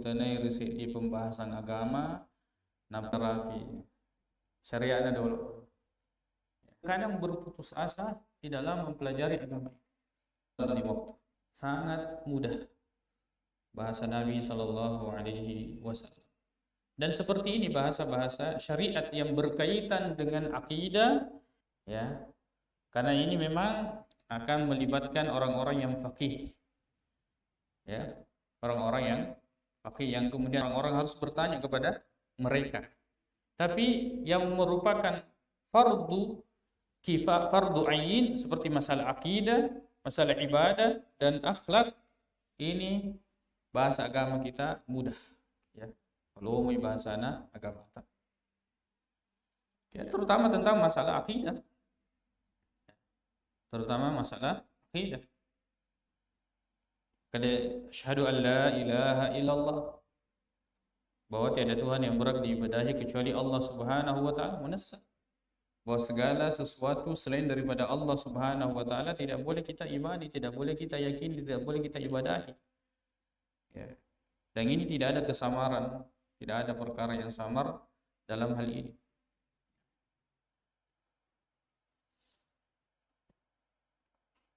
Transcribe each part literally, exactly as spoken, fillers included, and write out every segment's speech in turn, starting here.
tenai ri seddi pembahasan agama, naparapi syariatna dolo. Kadang berputus asa di dalam mempelajari agama. Dalam waktu sangat mudah. Bahasa Nabi Sallallahu Alaihi Wasallam. Dan seperti ini bahasa-bahasa syariat yang berkaitan dengan akidah, ya. Karena ini memang akan melibatkan orang-orang yang faqih. Ya, orang-orang yang faqih, yang kemudian orang-orang harus bertanya kepada mereka. Tapi yang merupakan fardu kifa-, fardu ain seperti masalah akidah, masalah ibadah dan akhlak, ini bahasa agama kita mudah, ya. Kalau mau bahasana agama. Ya, terutama tentang masalah akidah. Terutama masalah akidah. Kada asyhadu an la ilaha illallah, bahwa tiada Tuhan yang berhak diibadahi kecuali Allah Subhanahu wa Ta'ala, menesa bahwa segala sesuatu selain daripada Allah Subhanahu wa Ta'ala tidak boleh kita imani, tidak boleh kita yakini, tidak boleh kita ibadahi. Ya. Dan ini tidak ada kesamaran, tidak ada perkara yang samar dalam hal ini.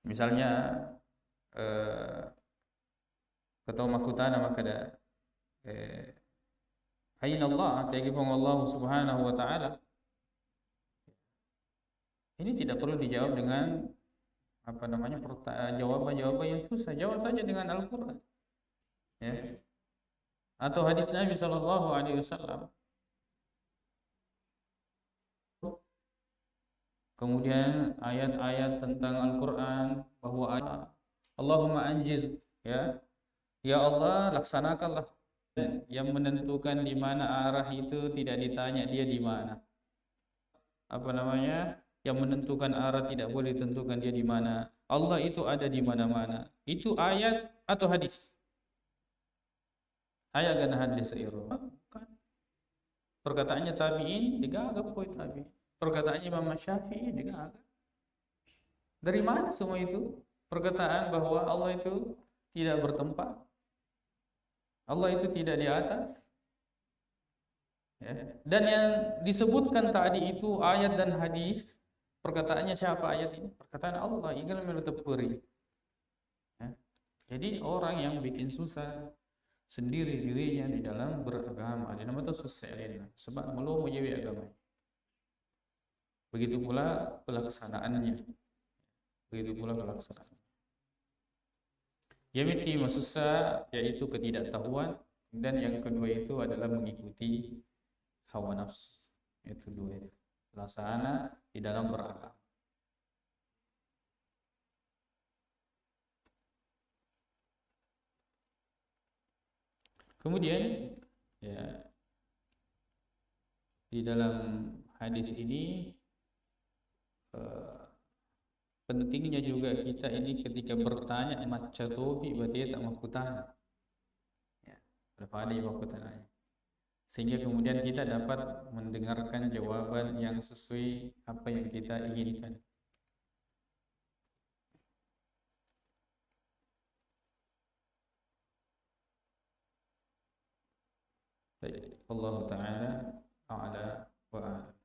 Misalnya, eh, ketua makkutana makkeda, eh, "Aina Allah?" Tegi Puang Allah Subhanahu wa Ta'ala. Ini tidak perlu dijawab dengan, apa namanya, perta-, jawaban-jawaban yang susah. Jawab saja dengan Al-Quran. Ya. Atau hadis Nabi Sallallahu Alaihi Wasallam. Kemudian ayat-ayat tentang Al-Quran bahwa ada, "Allahumma anjiz," ya. "Ya Allah, laksanakanlah." Yang menentukan di mana arah itu tidak ditanya dia di mana. Apa namanya? Yang menentukan arah tidak boleh ditentukan dia di mana. Allah itu ada di mana-mana. Itu ayat atau hadis? Ayat gana hadis iro. Bukan. Perkataannya tabi'in, degaga pokoknya tabi'in. Perkataannya Imam Syafi'i, degaga. Dari mana semua itu? Perkataan bahwa Allah itu tidak bertempat. Allah itu tidak di atas. Ya. Dan yang disebutkan tadi itu ayat dan hadis, perkataannya siapa ayat ini? Perkataan Allah, ingat melo teperi. Ya. Jadi orang yang bikin susah sendiri dirinya di dalam beragama, ada nama itu susah lainnya. Sebab melo mau jawi agama. Begitu pula pelaksanaannya. Begitu pula pelaksanaan. Yang mesti masussa yaitu ketidaktahuan, dan yang kedua itu adalah mengikuti hawa nafsu. Itu dua itu. Pelaksana di dalam beragama. Kemudian, ya, di dalam hadis ini, eh, pentingnya juga kita ini ketika bertanya, macca topi bateta makkutana. Ya, pada-pada makkutananya. Sehingga kemudian kita dapat mendengarkan jawaban yang sesuai apa yang kita inginkan. Baik, Allah Ta'ala a'la wa a'lam.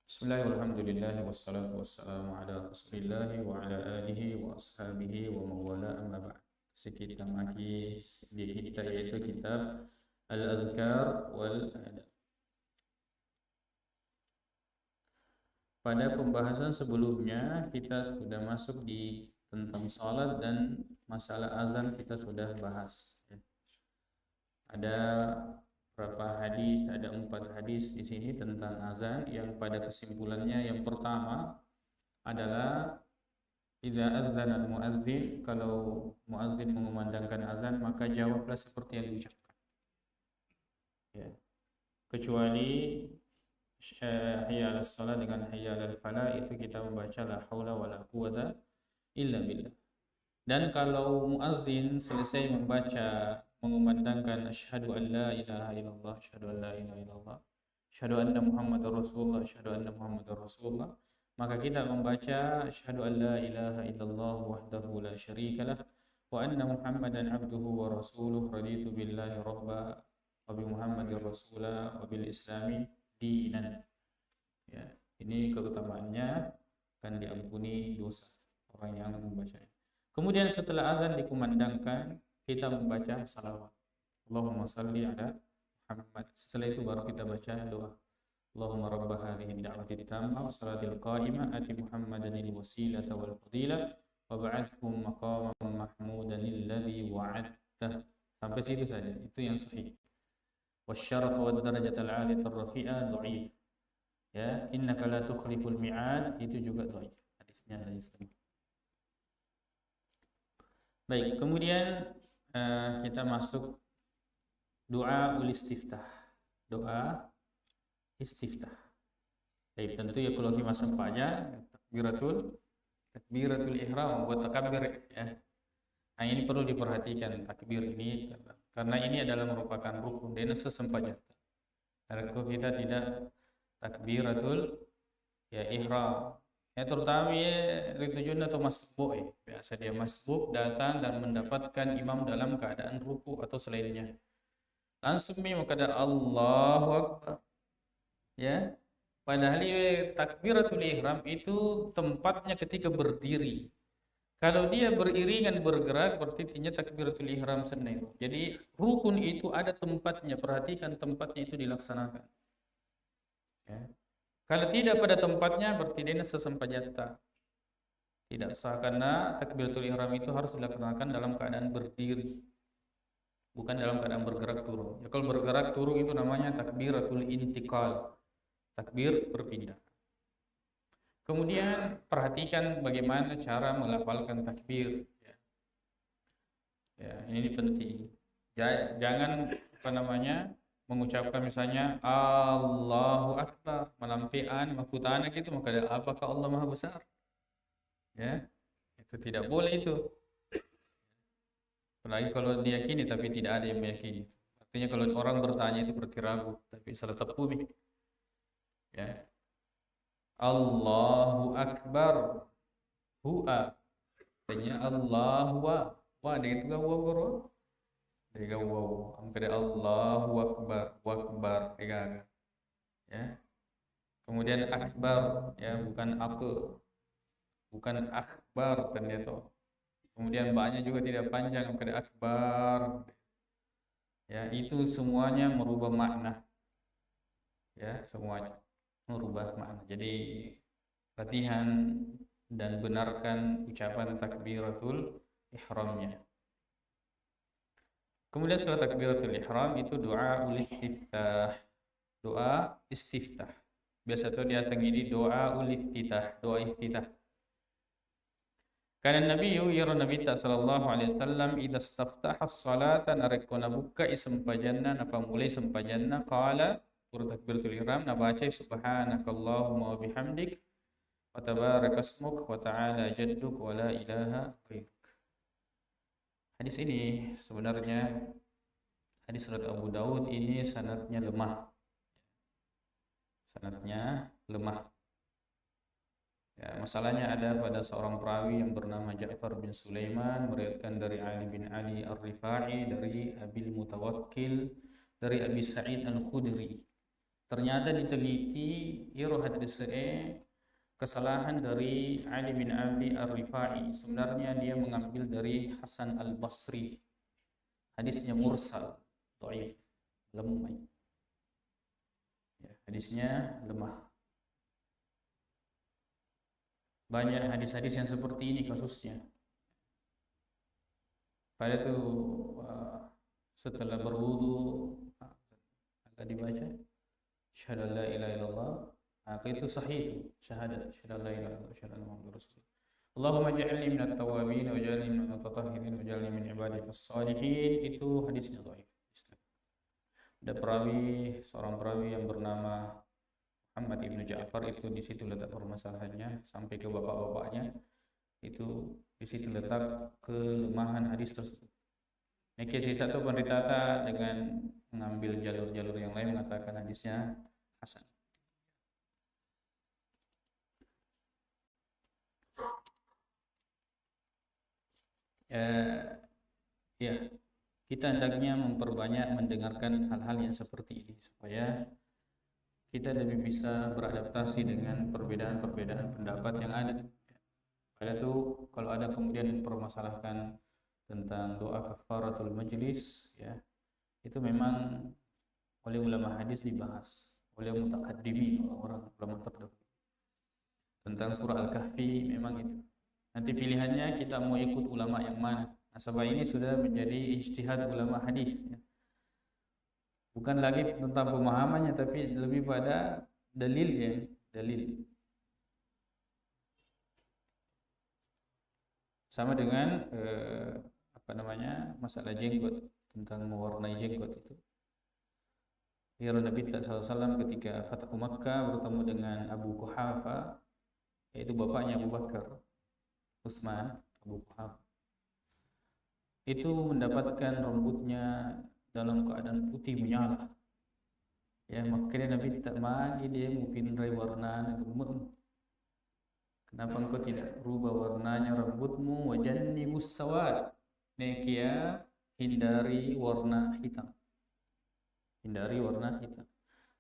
Bismillah, walhamdulillah, wassalatu wassalamu ala Rasulillah wa ala alihi wa ashabihi wa mawala, amma ba'd. Sekitar lagi di kita, yaitu kitab Al-Azkar wal Adab. Pada pembahasan sebelumnya, kita sudah masuk di tentang salat dan masalah azan kita sudah bahas. Ada berapa hadis, ada empat hadis di sini tentang azan, yang pada kesimpulannya yang pertama adalah idza adzanal muadzin, kalau muadzin mengumandangkan azan, maka jawablah seperti yang diucapkan. Ya. Kecuali, eh, hayya 'alas shalah dengan hayya 'alal falah itu kita membaca la haula wala quwata illa billah. Dan kalau muazin selesai membaca, mengumandangkan asyhadu an la ilaha illallah, asyhadu an la ilaha illallah, asyhadu anna Muhammadar Rasulullah, asyhadu anna Muhammadar Rasulullah, maka kita membaca asyhadu an la ilaha illallah wahdahu la syarikalah, wa anna Muhammadan abduhu wa rasuluh, raditu billahi rabba, wa bi Muhammadin rasula, wa bil islami dinan. Ya, ini keutamaannya akan diampuni dosa orang yang membacanya. Kemudian setelah azan dikumandangkan, kita membaca salawat. Allahumma salli ala Muhammad. Setelah itu baru kita baca doa. Allahumma rabba hadhihi da'wati tammah wa salatil qa'imah ati Muhammadanil wasilata wal fadilah wa ba'athhu maqaman mahmudanil ladzi wa'adtah. Sampai situ saja. Itu yang sahih. Wasyaraf wad darajatal aliyatar rafi'ah dhaif. Ya, innaka la tukhliful mi'ad, itu juga dhaif. Hadisnya dhaif. Baik, kemudian, eh, kita masuk doa ul istiftah. Doa istiftah. Baik, tentu ya kalau kita masuk aja takbiratul takbiratul ihram, buat takbir ya. Nah, ini perlu diperhatikan takbir ini karena ini adalah merupakan rukun dari sesempajatta. Narekko kita tidak takbiratul ya ihram. Ya terutama ya ritujunna atau masbuk ya. Biasa dia masbuk datang dan mendapatkan imam dalam keadaan ruku atau selainnya. Langsung mi makkeda Allahu Akbar. Ya. Padahal iye takbiratul ihram itu tempatnya ketika berdiri. Kalau dia beriringan bergerak, berarti artinya takbiratul ihram senna. Jadi rukun itu ada tempatnya, perhatikan tempatnya itu dilaksanakan. Ya. Kalau tidak pada tempatnya, berarti dia sesempajatta. Tidak sah karena takbiratul ihram itu harus dilaksanakan dalam keadaan berdiri, bukan dalam keadaan bergerak turun. Ya, kalau bergerak turun itu namanya takbiratul intiqal, takbir berpindah. Kemudian perhatikan bagaimana cara melafalkan takbir. Ya. Ya, ini penting. Ja-, jangan apa namanya mengucapkan misalnya Allahu Akbar, malampean, makutana gitu, maka apakah Allah Maha Besar? Ya, itu tidak boleh itu. Apalagi kalau diyakini tapi tidak ada yang meyakini. Artinya kalau orang bertanya itu berarti ragu, tapi salah teppu mi. Ya. Allahu Akbar. Hua. Artinya Allahu wa. Wa, de itu gua guru. De gua. Ampe de Allahu Akbar, Akbar, de gaga. Ya. Kemudian akbar, ya, bukan aku. Bukan akhbar, kan dia tuh. Kemudian banyak juga tidak panjang, ampe de akbar. Ya, itu semuanya merubah makna. Ya, semuanya merubah makna. Jadi, latihan dan benarkan ucapan takbiratul ihramnya. Kemudian setelah takbiratul ihram itu doa ul istiftah. Doa istiftah. Biasa tuh diaseng ini doa ul iftitah, doa iftitah. Kana Nabi, iyaro Nabitta sallallahu alaihi wasallam, idza staftaha salata, narekko nabukkai sempajanna, napammulai sempajanna, qala, pura takbiratul ihram, nabacai subhanakallahumma wa bihamdik, wa tabarakasmuk, wa ta'ala jadduk, wa la ilaha ghairuk. Hadis ini sebenarnya hadis riwayat Abu Daud ini sanadnya lemah. Sanadnya lemah. Ya, masalahnya ada pada seorang perawi yang bernama Ja'far bin Sulaiman meriwayatkan dari Ali bin Ali Ar-Rifa'i, dari Abil Mutawakkil, dari Abi Sa'id Al-Khudri. Ternyata diteliti iro hadis e kesalahan dari Ali bin Abi Ar-Rifa'i. Sebenarnya dia mengambil dari Hasan Al-Basri. Hadisnya mursal, dhaif, lemah. Ya, hadisnya lemah. Banyak hadis-hadis yang seperti ini kasusnya. Pada tuh, eh, setelah berwudu, maka dibaca, "Asyhadu an la ilaha illallah." Maka itu sahih itu, syahadat, "Asyhadu an la ilaha illallah, asyhadu anna Muhammadar Rasulullah." "Allahumma ij'alni minat tawwabin, waj'alni minal mutatahhirin, waj'alni min ibadikas shalihin." Itu hadisnya dhaif. Ada perawi, seorang perawi yang bernama Muhammad ibnu Ja'far, itu di situ letak permasalahannya, sampai ke bapak-bapaknya, itu di situ letak kelemahan hadis tersebut. Neke sisa tu penderitata dengan mengambil jalur-jalur yang lain mengatakan hadisnya hasan. Eh, ya, kita hendaknya memperbanyak mendengarkan hal-hal yang seperti ini supaya kita lebih bisa beradaptasi dengan perbedaan-perbedaan pendapat yang ada. Pada tuh kalau ada kemudian mempermasalahkan tentang doa kafaratul majlis, ya, itu memang oleh ulama hadis dibahas, oleh mutaqaddimin, orang-orang ulama terdahulu. Tentang surah Al-Kahfi memang itu. Nanti pilihannya kita mau ikut ulama yang mana. Nasaba ini sudah menjadi ijtihad ulama hadis, ya. Bukan lagi tentang pemahamannya, tapi lebih pada dalil, ya, dalil. Sama dengan, eh, apa namanya, masalah jenggot, tentang mewarnai jenggot itu. Iyaro Nabitta sallallahu alaihi wasallam ketika Fathu Makkah bertemu dengan Abu Quhafa, yaitu bapaknya Abu Bakar, Utsman, Abu Quhafa. Itu mendapatkan rambutnya dalam keadaan putih menyala. Ya, makanya Nabitta, "Magi de mupinrai warnana gemme'mu? Kenapa engkau tidak rubah warnanya rambutmu? Wajannibus sawad." Nekia hindari warna hitam. Hindari warna hitam.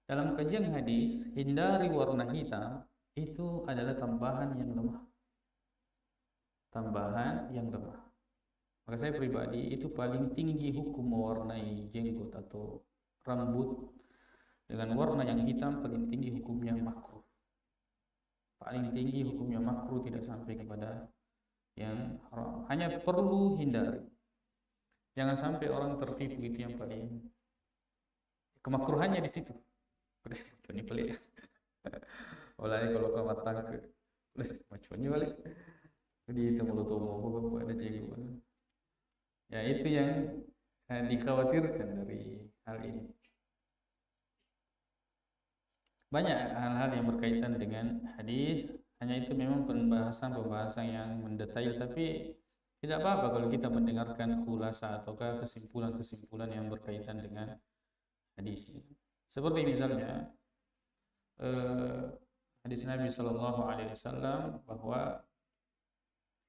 Dalam kajian hadis, hindari warna hitam itu adalah tambahan yang lemah. Tambahan yang lemah. Maka saya pribadi itu paling tinggi hukum mewarnai jenggot atau rambut dengan warna yang hitam, paling tinggi hukumnya makruh. Paling tinggi hukumnya makruh, tidak sampai kepada yang haram. Hanya perlu hindari. Jangan sampai orang tertipu, itu yang paling kemakruhannya di situ. Udah, ini pelik. Oleh kalau kau matang ke, udah, macamnya balik. Jadi itu mulut umum, bukan ada jenggot. Ya, itu yang, eh, dikhawatirkan dari hal ini. Banyak hal-hal yang berkaitan dengan hadis, hanya itu memang pembahasan-pembahasan yang mendetail, tapi tidak apa-apa kalau kita mendengarkan khulasa ataukah kesimpulan-kesimpulan yang berkaitan dengan hadis. Seperti misalnya, eh, hadis Nabi Shallallahu Alaihi Wasallam bahwa,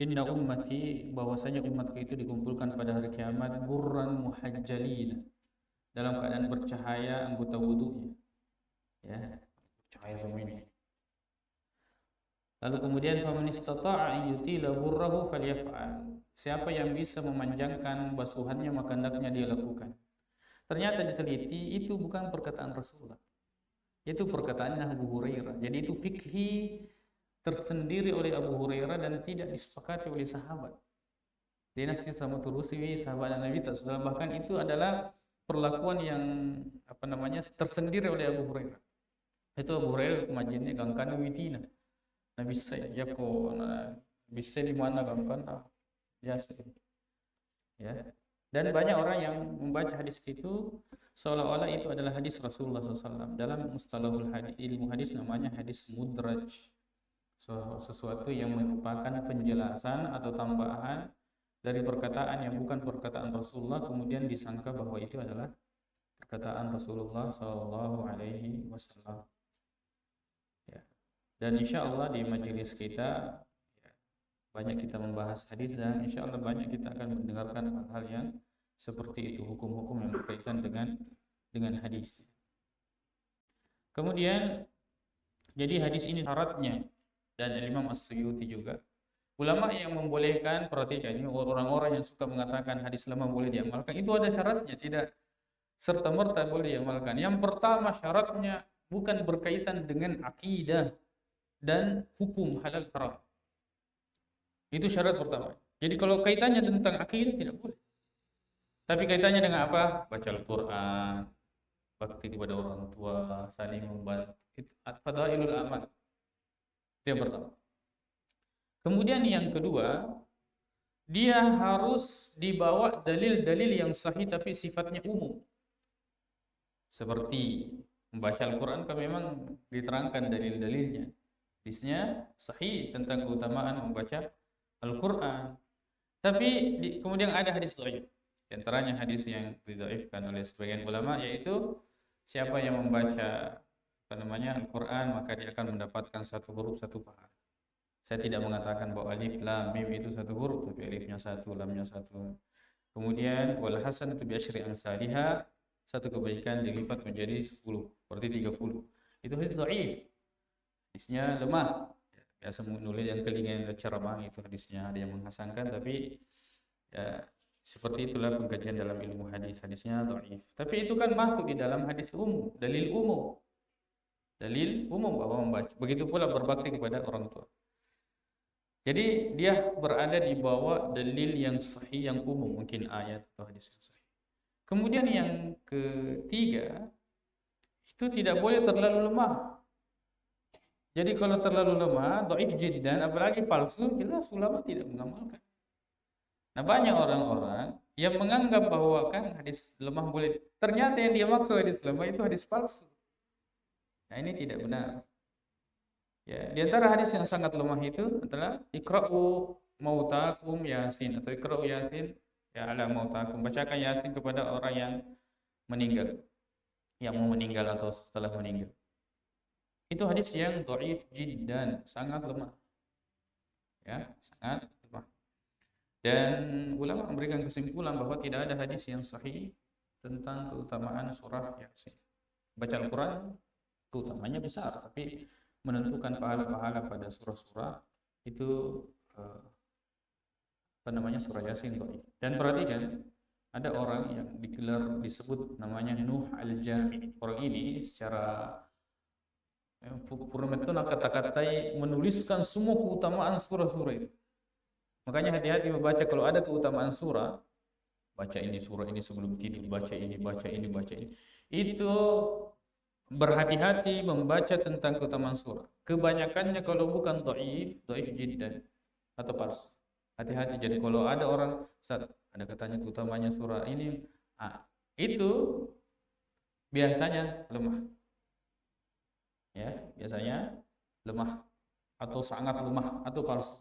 "Inna ummati," bahwasanya umatku itu dikumpulkan pada hari kiamat, "ghurran muhajjalina," dalam keadaan bercahaya anggota wudunya. Ya, bercahaya semua ini. Lalu kemudian, "Faman istata'a an yutila ghurrahu falyaf'al." Siapa yang bisa memanjangkan basuhannya, maka hendaknya dia lakukan. Ternyata diteliti, itu bukan perkataan Rasulullah. Itu perkataannya Abu Hurairah. Jadi itu fikhi tersendiri oleh Abu Hurairah dan tidak disepakati oleh sahabat. Dia nasi sama turusi sahabat Nabitta sallallahu alaihi wasallam. Bahkan itu adalah perlakuan yang, apa namanya, tersendiri oleh Abu Hurairah. Itu Abu Hurairah majinnya gangkana witina. Nabi saya, ya ko, na, bisa di mana gangkana? Ya, sih. Ya. Dan banyak orang yang membaca hadis itu seolah-olah itu adalah hadis Rasulullah sallallahu alaihi wasallam. Dalam mustalahul hadis, ilmu hadis namanya hadis mudraj. So, sesuatu yang merupakan penjelasan atau tambahan dari perkataan yang bukan perkataan Rasulullah, kemudian disangka bahwa itu adalah perkataan Rasulullah sallallahu alaihi wasallam. Ya. Dan insya Allah di majelis kita, ya, banyak kita membahas hadis dan insya Allah banyak kita akan mendengarkan hal-hal yang seperti itu, hukum-hukum yang berkaitan dengan, dengan hadis. Kemudian, jadi hadis ini syaratnya, dan Imam As-Suyuti juga. Ulama yang membolehkan, perhatikan ini, orang-orang yang suka mengatakan hadis lemah boleh diamalkan, itu ada syaratnya, tidak serta-merta boleh diamalkan. Yang pertama, syaratnya bukan berkaitan dengan akidah dan hukum halal haram. Itu syarat pertama. Jadi kalau kaitannya tentang akidah, tidak boleh. Tapi kaitannya dengan apa? Baca Al-Quran, bakti kepada orang tua, saling membantu. Itu fadailul amal. Itu yang pertama. Kemudian yang kedua, dia harus dibawa dalil-dalil yang sahih tapi sifatnya umum. Seperti membaca Al-Quran kan memang diterangkan dalil-dalilnya. Hadisnya sahih tentang keutamaan membaca Al-Quran. Tapi di, kemudian ada hadis dhaif. Di antaranya hadis yang didhaifkan oleh sebagian ulama, yaitu siapa yang membaca, apa namanya, Al-Quran, maka dia akan mendapatkan satu huruf satu pahala. Saya tidak mengatakan bahwa alif, lam, mim itu satu huruf, tapi alifnya satu, lamnya satu. Kemudian, "Wal hasanatu bi asyri amsaliha," satu kebaikan dilipat menjadi sepuluh, berarti tiga puluh. Itu hadis dhaif. Hadisnya lemah. Biasa menulis yang kelingan ceramah itu hadisnya ada yang menghasankan, tapi ya seperti itulah pengkajian dalam ilmu hadis. Hadisnya dhaif. Tapi itu kan masuk di dalam hadis umum, dalil umum. Dalil umum bahwa membaca. Begitu pula berbakti kepada orang tua. Jadi dia berada di bawah dalil yang sahih, yang umum, mungkin ayat atau hadis yang sahih. Kemudian yang ketiga, itu tidak boleh terlalu lemah. Jadi kalau terlalu lemah, dhaif jiddan, apalagi palsu, jelas ulama tidak mengamalkan. Nah, banyak orang-orang yang menganggap bahwa kan hadis lemah boleh, ternyata yang dia maksud hadis lemah itu hadis palsu. Nah, ini tidak benar. Ya, di antara hadis yang sangat lemah itu adalah, "Iqra'u mautakum Yasin," atau "Iqra'u Yasin ya ala mautakum," bacakan Yasin kepada orang yang meninggal, yang mau meninggal atau setelah meninggal. Itu hadis yang dhaif jiddan, sangat lemah. Ya, sangat lemah. Dan ulama memberikan kesimpulan bahwa tidak ada hadis yang sahih tentang keutamaan surah Yasin. Baca Al-Quran keutamanya besar, tapi menentukan pahala-pahala pada surah-surah itu, eh, apa namanya, surah Yasin dhaif. Dan perhatikan, ada orang yang digelar, disebut namanya Nuh Al-Jami. Orang ini secara, eh, pu-, pura metto nakata-katai, menuliskan semua keutamaan surah-surah itu. Makanya hati-hati membaca kalau ada keutamaan surah, baca ini surah ini sebelum tidur, baca ini, baca ini, baca ini. Itu berhati-hati membaca tentang keutamaan surah. Kebanyakannya kalau bukan dhaif, dhaif jiddan atau palsu. Hati-hati. Jadi kalau ada orang, "Ustaz, ada katanya keutamanya surah ini," ah, itu biasanya lemah. Ya, biasanya lemah atau sangat lemah atau palsu.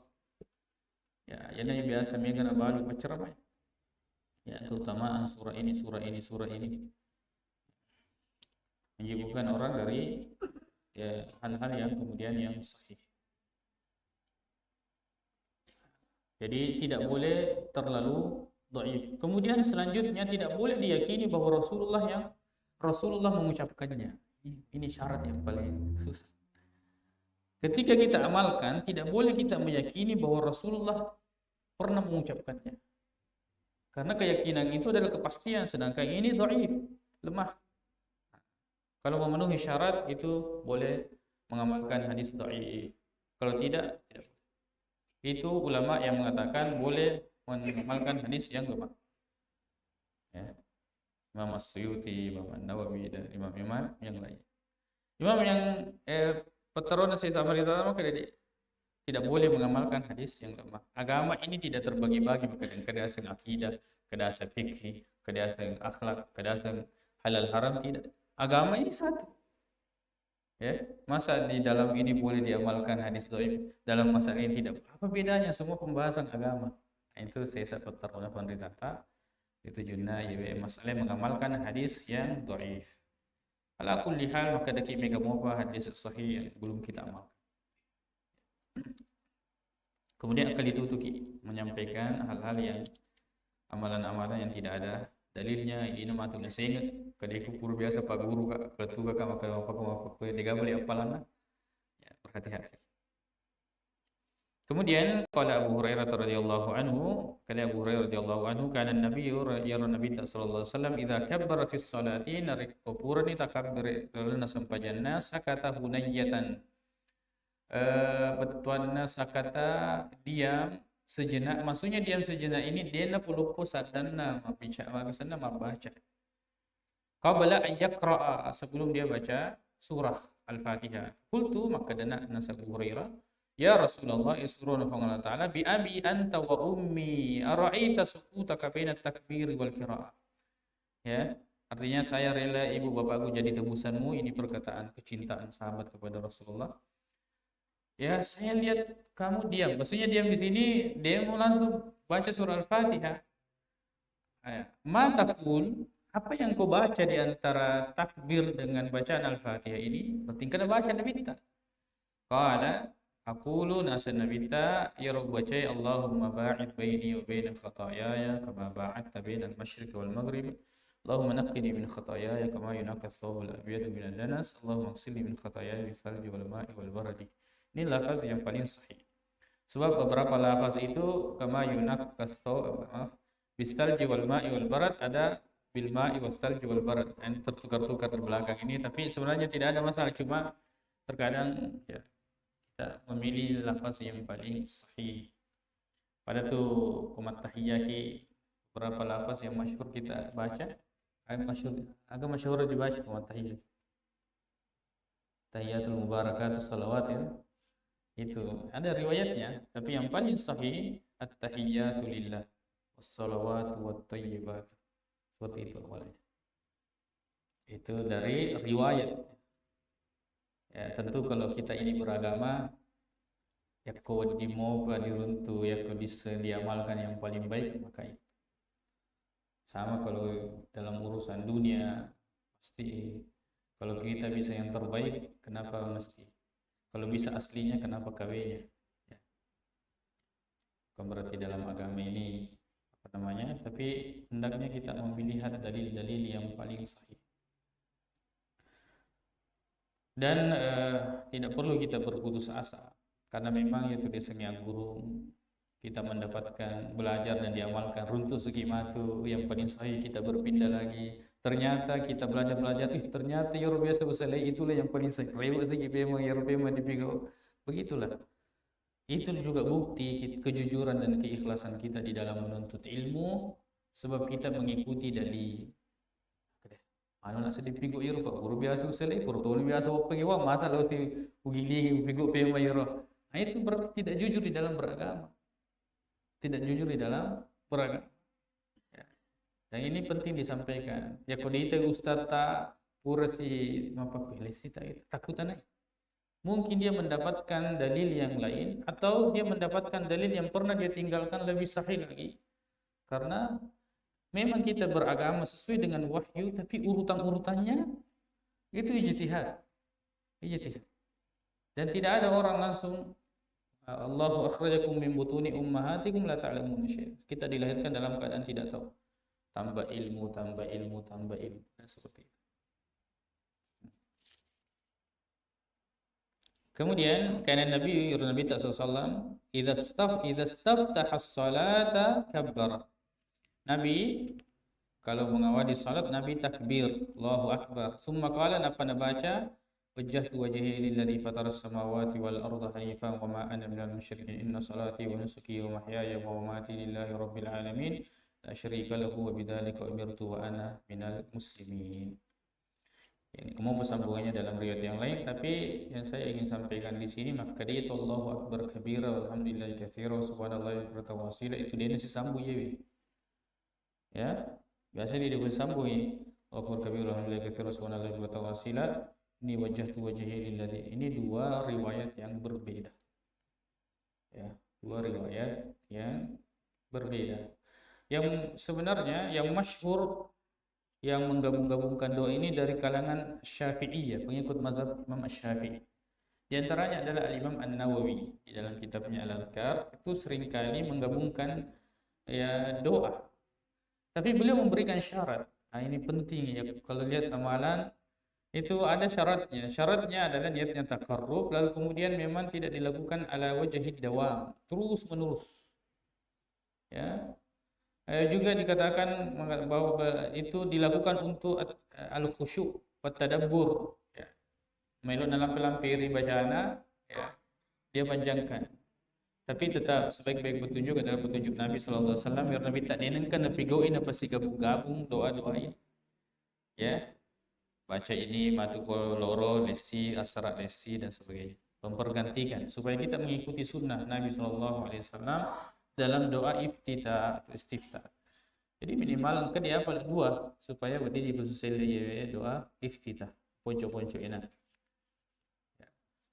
Ya, ini biasa mega nabalu macam apa? Ya, keutamaan surah ini, surah ini, surah ini. Menyibukkan orang dari, ya, hal-hal yang kemudian yang sahih. Jadi tidak boleh terlalu dhaif. Kemudian selanjutnya tidak boleh diyakini bahwa Rasulullah yang, Rasulullah mengucapkannya. Ini syarat yang paling susah. Ketika kita amalkan, tidak boleh kita meyakini bahwa Rasulullah pernah mengucapkannya. Karena keyakinan itu adalah kepastian, sedangkan ini dhaif, lemah. Kalau memenuhi syarat itu boleh mengamalkan hadis dhaif. Kalau tidak, tidak boleh. Itu ulama yang mengatakan boleh mengamalkan hadis yang lemah. Ya. Imam As-Suyuti, Imam An-Nawawi, dan imam-imam yang lain. Imam yang, eh, peterona saya sama kita sama kada di-, tidak boleh mengamalkan hadis yang lemah. Agama ini tidak terbagi-bagi, maka kada aseng akidah, kada aseng fikih, kada aseng akhlak, kada aseng halal haram, tidak. Agama ini satu. Ya, masa di dalam ini boleh diamalkan hadis dhaif, dalam masalah ini tidak? Apa bedanya? Semua pembahasan agama. Nah, itu saya sebut terlalu penderita. Itu juga ya, masalah mengamalkan hadis yang dhaif. Ala kulli hal, maka daki mega mopa hadis sahih yang belum kita amalkan. Kemudian akal itu tuh ki menyampaikan hal-hal yang amalan-amalan yang tidak ada dalilnya, ini nama tuh sengit, kada ku pura biasa pak guru kak, ketua kak maka apa apa apa dia boleh apalan. Ya, berhati-hati. Kemudian qala Abu Hurairah radhiyallahu anhu, kala Abu Hurairah radhiyallahu anhu, kana Nabi, yara Nabi sallallahu alaihi wasallam idza kabbara fi sholati, narekko purani takabbir dalam sempajanna, sakata hunayatan. Eh, bettuanna sakata, diam sejenak. Maksudnya diam sejenak ini, dia napoloppo saddanna mabbicara, maksudna mabbaca. Qabla an yaqra'a, sebelum dia baca surah Al-Fatihah. Qultu, maka dana nasa Abu Hurairah, "Ya Rasulullah, ya Rasulullah Allah Ta'ala, bi abi anta wa ummi, ara'aita sukutaka baina takbiri wal qira'ah." Ya, artinya saya rela ibu bapakku jadi tebusanmu, ini perkataan kecintaan sahabat kepada Rasulullah. Ya, saya lihat kamu diam. Maksudnya diam di sini, dia mau langsung baca surah Al-Fatihah. Ya. Ma taqul, apa yang kau baca di antara takbir dengan bacaan Al-Fatihah ini? Berarti kada baca Nabi kita. Qala, Aqulu, naseng Nabitta, iyaro ubacai, Allahumma ba'id baini wa baina khatayaya kama ba'adta bainal masyriqi wal maghrib. Allahumma naqqini min khatayaya kama yunaqqa thawbul abyadu minad danas. Allahumma ighsilni min khatayaya bil thalji wal ma'i wal baradi. Ini lafaz yang paling sahih. Sebab beberapa lafaz itu kama yunaqqa thaw-, maaf, bis thalji wal ma'i wal barad, ada bil ma'i was thalji wal barad. Yang tertukar-tukar di belakang ini, tapi sebenarnya tidak ada masalah, cuma terkadang ya kita memilih lafaz yang paling sahih. Pada tu kumat tahiyaki beberapa lafaz yang masyhur kita baca, agak masyhur, agak masyhur dibaca kumat tahiyaki. Tahiyatul mubarakatus salawat ya. Itu ada riwayatnya, tapi yang paling sahih at-tahiyatu lillah wassalawatu wattayyibatu. Seperti itu awalnya. Itu dari riwayat. Ya, tentu kalau kita ini beragama, yakko wedding mopa diruntu, yakko disseng diamalkan yang paling baik, maka itu. Sama kalau dalam urusan dunia, pasti kalau kita bisa yang terbaik, kenapa mesti? Kalau bisa aslinya, kenapa K W-nya? Ya. Bukan berarti dalam agama ini, apa namanya, tapi hendaknya kita melihat dalil-dalil yang paling sahih. Dan, eh, tidak perlu kita berputus asa, karena memang itu dia seni guru, kita mendapatkan, belajar dan diamalkan, runtu segi matu, yang paling sahih kita berpindah lagi. Ternyata kita belajar-belajar, ih, ternyata iyaro biasa usalai itulah yang paling sahih. Rewe segi pemeng, iyaro pemeng dipigau. Begitulah. Itu juga bukti ki-, kejujuran dan keikhlasan kita di dalam menuntut ilmu, sebab kita mengikuti dalil. Oke deh. Anu nak sedih pigo iyaro, Pak Guru biasa usalai, Guru toni biasa wappegewa, masa lo si ugilingi pigo pemeng iyaro. Nah, itu berarti tidak jujur di dalam beragama. Tidak jujur di dalam beragama. Ya. Dan ini penting disampaikan. Ya, kalau diita ustaz ta, pura si mapakku lesi ta, takutan ai. Mungkin dia mendapatkan dalil yang lain, atau dia mendapatkan dalil yang pernah dia tinggalkan lebih sahih lagi. Karena memang kita beragama sesuai dengan wahyu, tapi urutan-urutannya itu ijtihad. Ijtihad. Dan tidak ada orang langsung, "Allahu akhrajakum min butuni ummahatikum la ta'lamuna syai'a." Kita dilahirkan dalam keadaan tidak tahu. Tambah ilmu, tambah ilmu, tambah ilmu. Dan seperti itu. Kemudian, kana Nabi, iyaro Nabitta sallallahu alaihi wasallam, idza staf-, idza staftaha as-salata kabbara. Nabi kalau mengawali salat, Nabi takbir, Allahu Akbar. Summa qala, nappa nabaca, "Wajjahtu wajhiya lilladzi fataras samawati wal arda hanifan wa ma ana minal musyrikin. Inna salati wa nusuki wa mahyaya wa mamati lillahi rabbil alamin. La syarika lahu wa bidzalika umirtu wa ana minal muslimin." Ini kamu persambungannya dalam riwayat yang lain, tapi yang saya ingin sampaikan di sini, makkeda itu Allahu Akbar kabira, walhamdulillahi katsira, subhanallahi bukratan wa asila, itu dena sisambung iyawe. Ya, biasa dia disambung ya. Allahu Akbar kabira, walhamdulillahi katsira, subhanallahi bukratan wa asila. Ini wajjahtu wajhiya lilladzi. Ini dua riwayat yang berbeda. Ya, dua riwayat yang berbeda. Yang sebenarnya yang masyhur yang menggabung-gabungkan doa ini dari kalangan Syafi'iyah, pengikut mazhab Imam Syafi'i. Di antaranya adalah Al-Imam An-Nawawi di dalam kitabnya Al-Azkar, itu seringkali menggabungkan, ya, doa. Tapi beliau memberikan syarat. Nah, ini penting ya, kalau lihat amalan itu ada syaratnya. Syaratnya adalah niatnya takarrub, lalu kemudian memang tidak dilakukan ala wajhid dawam, terus menerus. Ya. Eh, juga dikatakan menga-, bahwa be-, itu dilakukan untuk at-, al-khusyu' wa tadabbur. Ya. Melo nalampe-lamperi bacana, ya, dia panjangkan. Tapi tetap sebaik-baik petunjuk adalah petunjuk Nabi sallallahu alaihi wasallam. Ya, Nabitta denengkan napigau'i, napasigabung-gabung doa-doa ini. Ya, baca ini, matu ko loro, lesi, asara lesi, dan sebagainya. Mempergantikan, supaya kita mengikuti sunnah Nabi sallallahu alaihi wasallam dalam doa iftitah atau istiftah. Jadi minimal engka dia apa dua, supaya berarti dipersesele doa iftitah. Ponco-ponco enak. Ya.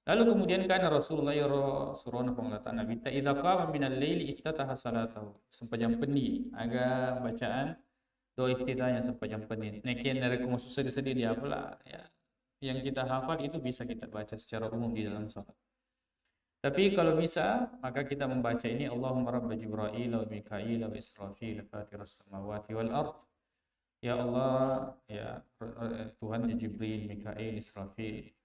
Lalu kemudian kana Rasulullah, iyaro surona Puang Allah Ta'ala, Nabitta, idza qama minal laili iftataha salatahu. Sempajang penni, aga bacaan doa iftitahnya sempajang penni. Nekke narekko masussa seddi-seddi dia pula, ya. Yang kita hafal itu bisa kita baca secara umum di dalam salat. Tapi kalau bisa, maka kita membaca ini, Allahumma rabba Jibril wa Mikail wa Israfil fatiras samawati wal ard. Ya Allah, ya, Tuhan Jibril, Mikail, Israfil,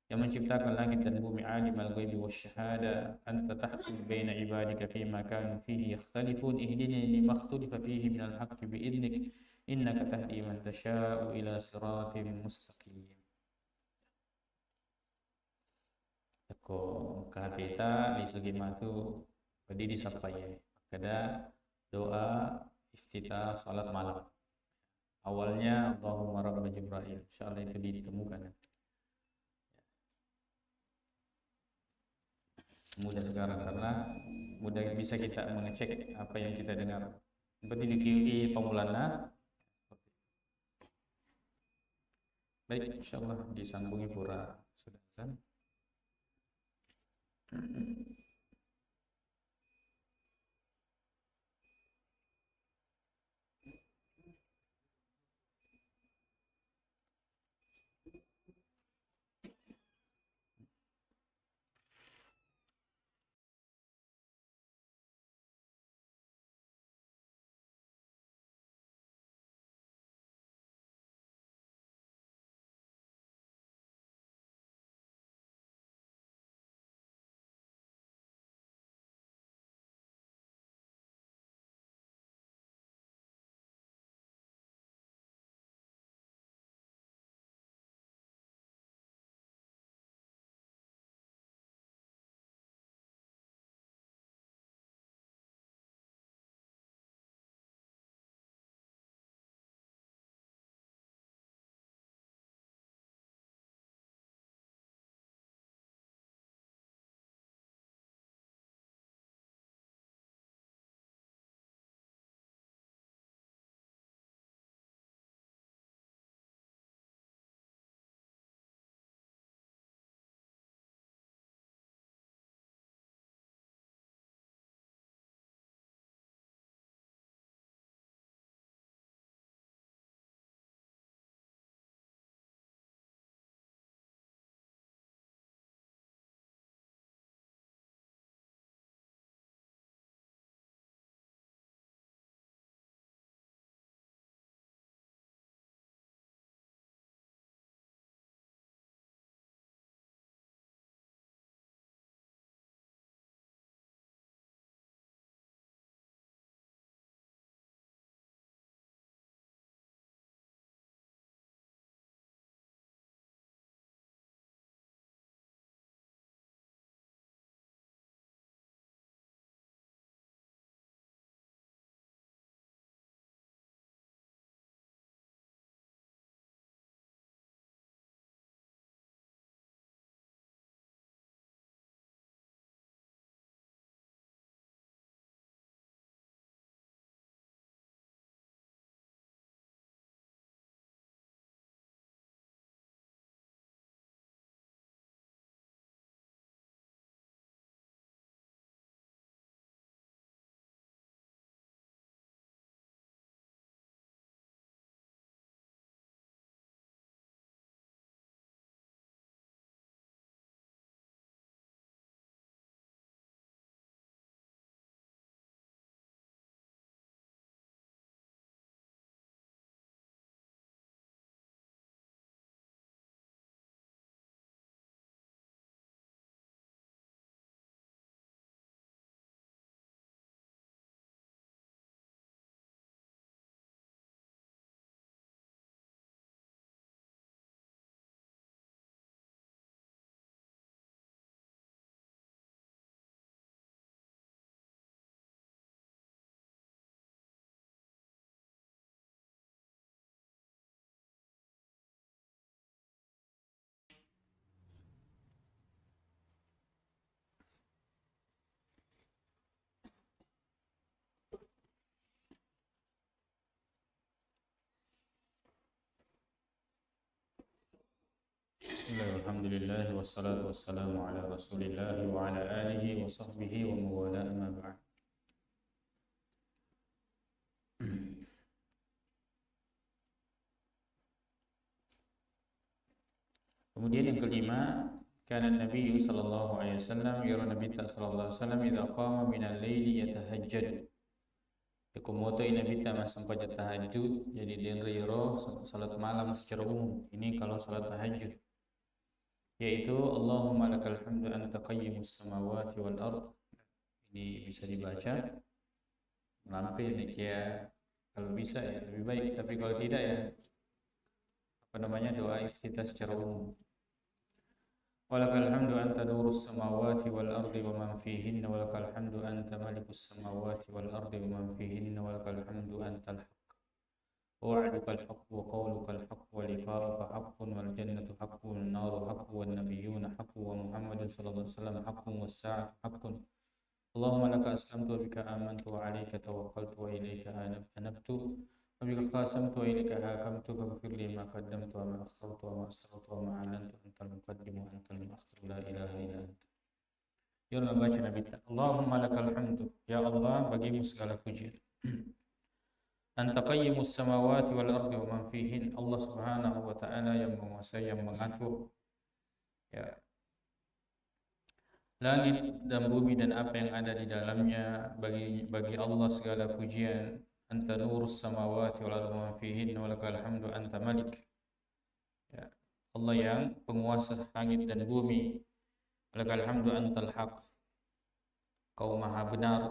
yang menciptakan langit dan bumi, alim al-ghaibi wa syahada, anta tahkum baina ibadika fima kanu fihi yakhtalifun, ihdini lima ikhtalafa fihi minal haqqi bi idnik, innaka tahdi man tasha'u ila siratim mustaqim. Yakko engka H P ta, lisugi matu, wedding disappai. Makkeda doa iftitah salat malam. Awalnya, Allahumma rabba Jibril. Insya Allah itu ditemukan. Mudah sekarang karena mudah bisa kita mengecek apa yang kita dengar. Berarti di Q I pemulana. Baik, insya Allah disambungi pura sudah azan. Bismillah, walhamdulillah, wassalatu wassalamu ala Rasulillah wa ala alihi wa sahbihi wa mawala, amma ba'd. Kemudian yang kelima, Kana Nabi sallallahu alaihi wasallam, iyaro Nabitta sallallahu alaihi wasallam, idza qama minal laili yatahajjad. Yako moto i Nabitta massempajang tahajud, jadi denre iyaro salat malam secara umum. Ini kalau salat tahajud. Yaitu, Allahumma lakal hamdu anta qayyimus samawati wal ard. Ini bisa dibaca. Melampe ini kia, kalau bisa ya lebih baik, tapi kalau tidak ya, apa namanya, doa iftitah secara umum. Walakal hamdu anta nurus samawati wal ardi wa man fihinna, walakal hamdu anta malikus samawati wal ardi wa man fihinna, walakal hamdu antal haq. Wa'dukal haq wa qawlukal haq wa liqa'uka haqqun wal jannatu haqqun wan naru haqqun wan nabiyyuna haqqun wa Muhammadun sallallahu alaihi wasallam haqqun was sa'atu haqqun. Allahumma laka aslamtu wa bika amantu wa alaika tawakkaltu wa ilaika anab-, anabtu wa bika khasamtu wa ilaika hakamtu faghfir li ma qaddamtu wa ma akhartu wa ma asrartu wa ma a'lantu antal muqaddimu wa antal muakhir la ilaha illa anta. Iyaro nabaca Nabitta, Allahumma lakal hamdu, ya Allah, bagimu segala puji. Anta qayyimus samawati wal ardi wa man fihin. Allah Subhanahu wa Ta'ala yang menguasai, yang mengatur, ya, langit dan bumi dan apa yang ada di dalamnya. Bagi, bagi Allah segala pujian. Anta nurus samawati wal ardi wa man fihin, wa lakal hamdu anta malik. Ya, Allah yang penguasa langit dan bumi. Lakal hamdu antal haq. Kau maha benar,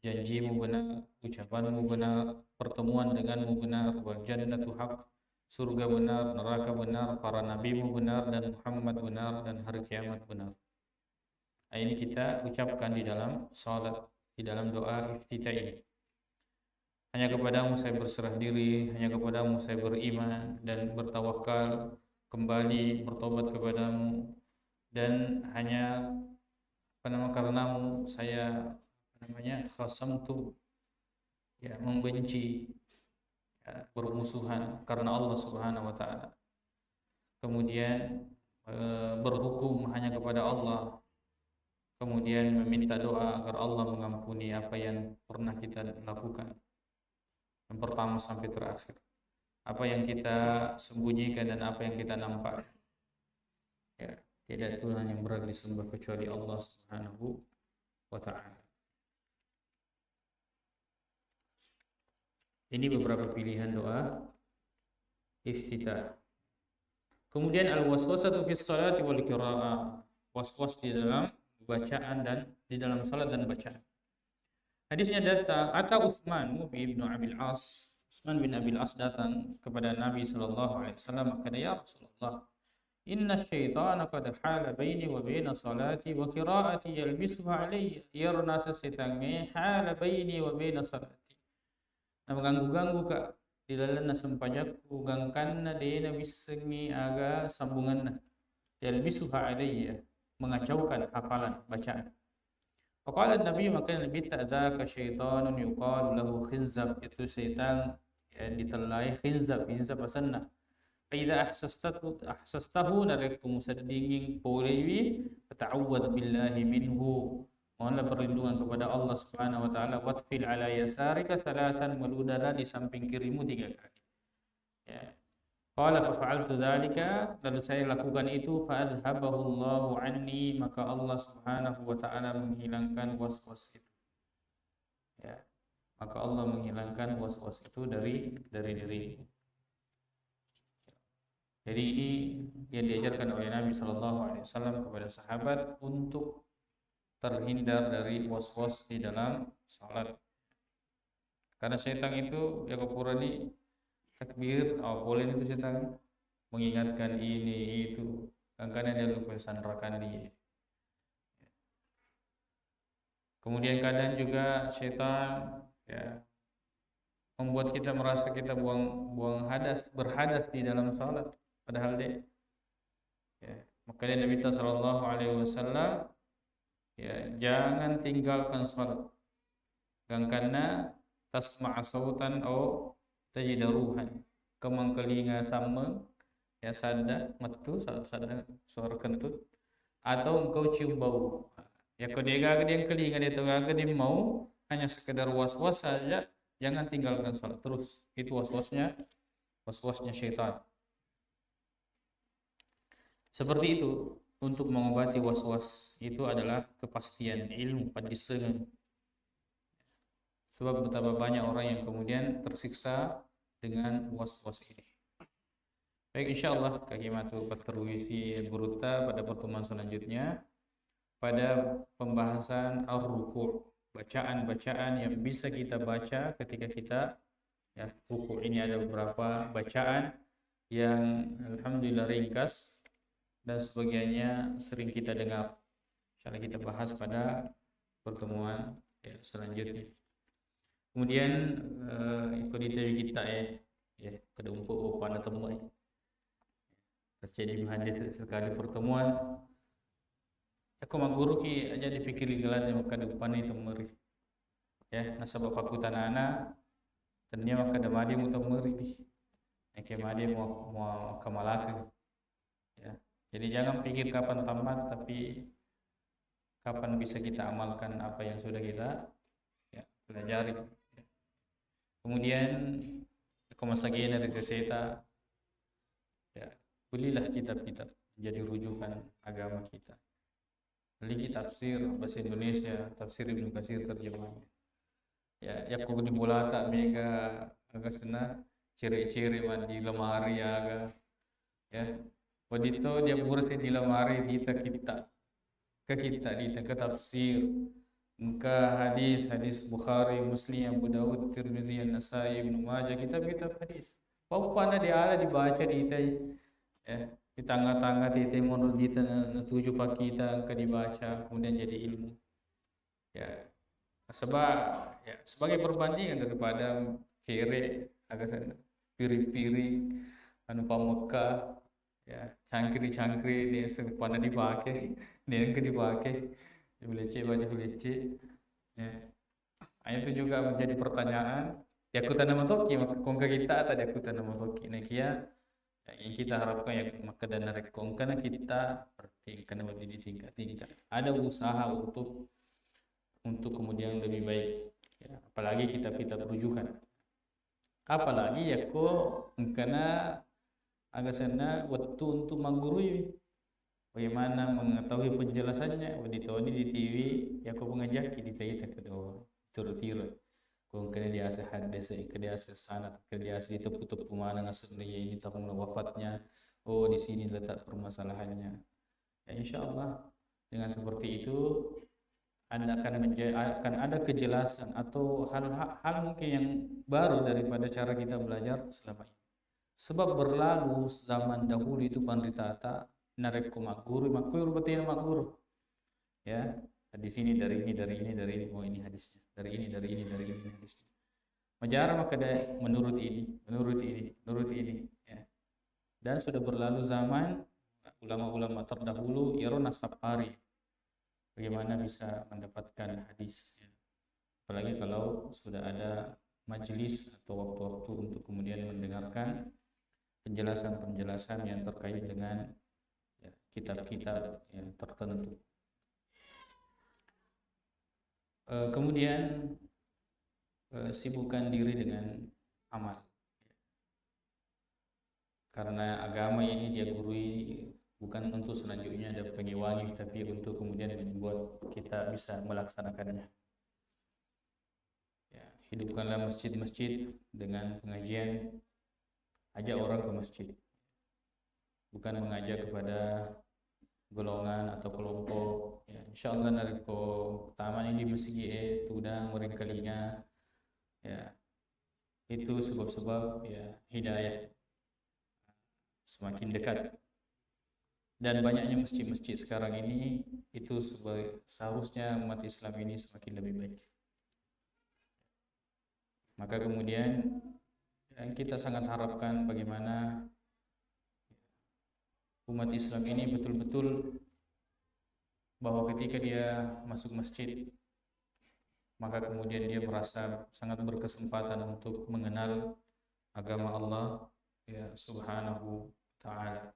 janjimu benar, ucapanmu benar, pertemuan denganmu benar, wal jannatu haq, surga benar, neraka benar, para nabimu benar, dan Muhammad benar, dan hari kiamat benar. Nah, ini kita ucapkan di dalam salat, di dalam doa iftitah ini. Hanya kepadamu saya berserah diri, hanya kepadamu saya beriman dan bertawakal, kembali bertobat kepadamu, dan hanya, apa nama, karenamu saya, apa namanya, khasamtu, ya, membenci, ya, bermusuhan karena Allah Subhanahu wa Ta'ala. Kemudian, eh, berhukum hanya kepada Allah. Kemudian meminta doa agar Allah mengampuni apa yang pernah kita lakukan. Yang pertama sampai terakhir. Apa yang kita sembunyikan dan apa yang kita nampak. Ya, tidak ada Tuhan yang berhak disembah kecuali Allah Subhanahu wa Ta'ala. Ini beberapa pilihan doa iftitah. Kemudian al-waswasatu fis salati wal qiraah. Was-was di dalam bacaan dan di dalam salat dan bacaan. Hadisnya datang, ata Utsman bin Abil As. Utsman bin Abil As datang kepada Nabi sallallahu alaihi wasallam, kata, "Ya Rasulullah, inna syaitana qad hala baini wa baina salati wa qiraati yalbisuha alayya." Iyaro naseng setangnge hala baini wa baina salati. Namaganggu-ganggu ka di lalenna sempajakku, gangkanna de nawissengngi aga sambungenna. Yalbisuha alayya, mengacaukan hafalan bacaan. Faqala Nabi, maka Nabitta, "Dzaka syaitanun yuqalu lahu khinzab," itu setan, ya, ditellai khinzab, khinzab asenna. "Fa idza ahsastahu, ahsastahu, narekko museddingeng polewi, fata'awwadz billahi minhu." Mohonlah perlindungan kepada Allah Subhanahu wa Ta'ala, "Watfil ala yasarika thalathan," meludara di samping kirimu tiga kali. Ya. Qala fa fa'altu dzalika, lalu saya lakukan itu, fa adzhabahu Allahu anni, maka Allah Subhanahu wa Ta'ala menghilangkan was-was itu. Ya. Maka Allah menghilangkan was-was itu dari, dari diriku. Jadi ini yang diajarkan oleh Nabi sallallahu alaihi wasallam kepada sahabat untuk terhindar dari was-was di dalam salat. Karena setan itu, ya, ko purani takbir, oh, boleh itu setan mengingatkan ini, itu. Kadang-kadang dia lupa sandrakan dia. Kemudian kadang juga setan, ya, membuat kita merasa kita buang, buang hadas, berhadas di dalam salat. Padahal dia, ya, makanya Nabi sallallahu alaihi wasallam, ya, jangan tinggalkan salat. Gangkanna tasma'a sautan au tajida ruhan. Engka mengkalinga sammeng, ya, sadda mettu, sa-, sadda suara kentut, atau engkau cium bau. Ya, ko degaga diengkalinga, de to gaga diemmau, hanya sekedar was-was saja, jangan tinggalkan salat terus. Itu was-wasnya, was-wasnya syaitan. Seperti itu. untuk mengobati was-was itu adalah kepastian ilmu, paddissengeng. Sebab betapa banyak orang yang kemudian tersiksa dengan was-was ini. Baik, insya Allah, kagi matu patteruisi gurutta pada pertemuan selanjutnya, pada pembahasan ar-ruku', bacaan-bacaan yang bisa kita baca ketika kita, ya, ruku'. Ini ada beberapa bacaan yang alhamdulillah ringkas dan sebagiannya sering kita dengar. Insya Allah kita bahas pada pertemuan, ya, selanjutnya. Kemudian, eh, iko ditewi kita, eh, ya, kedumpu bapana temme, eh. Terjadi hanya se-, sekali pertemuan. Aku magguruki aja dipikiri gelarnya maka diupani temmeri. Ya, nasaba pakutanana, tania maka damadi mutemmeri di. Eke madi mau, mau kamalakeng. Ya. Jadi jangan pikir kapan tamat, tapi kapan bisa kita amalkan apa yang sudah kita, ya, pelajari. Kemudian, ko masagena ri keseta, ya, belilah kitab-kitab menjadi rujukan agama kita. Beli tafsir bahasa Indonesia, tafsir Ibnu Katsir terjemahnya. Ya, yakko di bolata mega aga senna cere-cere ma di lemari aga. Ya. Wedding to dia bursi di lemari dita kitta. Ke kitta dita ke tafsir. Engka hadis, hadis Bukhari, Muslim, Abu Dawud, Tirmidzi, An-Nasai, Ibnu Majah, kitab-kitab hadis. Paupana diala dibaca ditai. Ya, di tanga-tanga tete menurut dita na-, natuju pakita engka dibaca, kemudian jadi ilmu. Ya. Sebab, ya, sebagai perbandingan daripada kere, aga sana, piring-piring, anu pamekka, ya, cangkiri-cangkiri, dia sepanna dipakai, dia yang dipakai, baju lecce, baju lecce. Ya. Nah, itu juga menjadi pertanyaan. Diakutanna matoki, maka kongka kita atau diakutanna matoki. Nah, kia, ya, yang kita harapkan ya, maka dana rekko engkana kita, berarti engkana wedding ditingkat-tingkat. Ada usaha untuk, untuk kemudian lebih baik. Ya, apalagi kita, kita berujukan. Apalagi yakko engkana aga senna wettu untuk maggurui. Bagaimana mengetahui penjelasannya? Wedding toni ditiwi yakko pengajiakki ditaita kedo tiro-tiro. Ko engkana diaseng hadis, engka diaseng sanad, engka diaseng diteppu-teppu maneng asenna ini tahun wafatnya. Oh, di sini letak permasalahannya. Ya, insya Allah dengan seperti itu Anda akan menja-, akan ada kejelasan atau hal, hal mungkin yang baru daripada cara kita belajar selama ini. Sebab berlalu zaman dahulu itu panritata, narekko magguru, makkoi rupa tena magguru. Ya, di sini dari ini, dari ini, dari ini, oh ini hadisnya. Dari ini, dari ini, dari ini hadisnya. Majara makkeda menurut ini, menurut ini, menurut ini, ya. Dan sudah berlalu zaman, ulama-ulama terdahulu, iyaro nassapari bagaimana bisa mendapatkan hadis, ya. Apalagi kalau sudah ada majelis atau waktu-waktu untuk kemudian mendengarkan penjelasan-penjelasan yang terkait dengan, ya, kitab-kitab yang tertentu. Eh, kemudian, eh, sibukkan diri dengan amal. Karena agama ini dia gurui bukan untuk selanjutnya ada pengewangi, tapi untuk kemudian membuat kita bisa melaksanakannya. Ya, hidupkanlah masjid-masjid dengan pengajian, ajak orang ke masjid. Bukan mengajak kepada golongan atau kelompok. Ya, insya Allah narekko tamani di masjid, eh, tudang, weringkalinga, ya, itu sebab-sebab, ya, hidayah semakin dekat. Dan banyaknya masjid-masjid sekarang ini itu seba-, seharusnya umat Islam ini semakin lebih baik. Maka kemudian yang kita sangat harapkan bagaimana umat Islam ini betul-betul bahwa ketika dia masuk masjid, maka kemudian dia merasa sangat berkesempatan untuk mengenal agama Allah, ya, Subhanahu wa Ta'ala.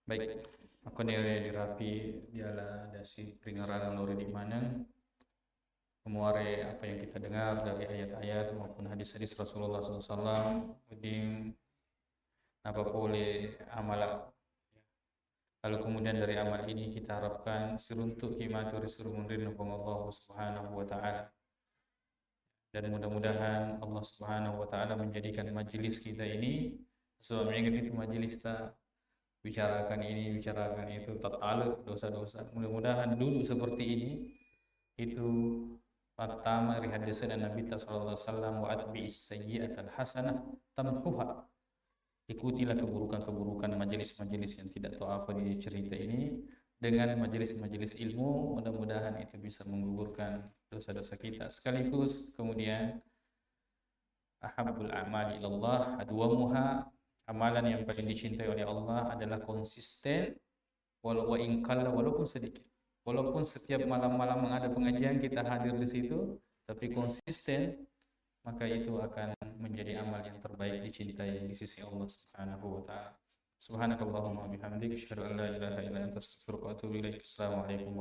Baik, aku ni dirapi diala dasi ringarang lori di maneng. Muare apa yang kita dengar dari ayat-ayat maupun hadis-hadis Rasulullah sallallahu alaihi wasallam, wedding napa pole amala, Lalu kemudian dari amal ini kita harapkan siruntuk ki matu ri surung munrinna Puang Allah Subhanahu wa Ta'ala. Dan mudah-mudahan Allah Subhanahu wa Ta'ala menjadikan majelis kita ini, sebab mega itu majelis ta bicarakan ini, bicarakan itu, tatale dosa-dosa. Mudah-mudahan duduk seperti ini itu pertama ri hadisnya Nabi ta sallallahu alaihi wasallam, "Wa atbi'is sayyi'atal hasanah tamhuha." Ikutilah keburukan-keburukan, majelis-majelis yang tidak tahu apa dicerita ini dengan majelis-majelis ilmu. Mudah-mudahan itu bisa menggugurkan dosa-dosa kita. Sekaligus kemudian ahabbul a'mali ilallah adwamuha, amalan yang paling dicintai oleh Allah adalah konsisten, walau wa in qalla, walaupun sedikit. Walaupun setiap malam-malam ada pengajian kita hadir di situ, tapi konsisten, maka itu akan menjadi amal yang terbaik dicintai di sisi Allah Subhanahu wa Ta'ala. Subhanakallahumma wa bihamdik, asyhadu an la ilaha illa anta, astaghfiruka wa atubu ilaik. Assalamualaikum warahmatullahi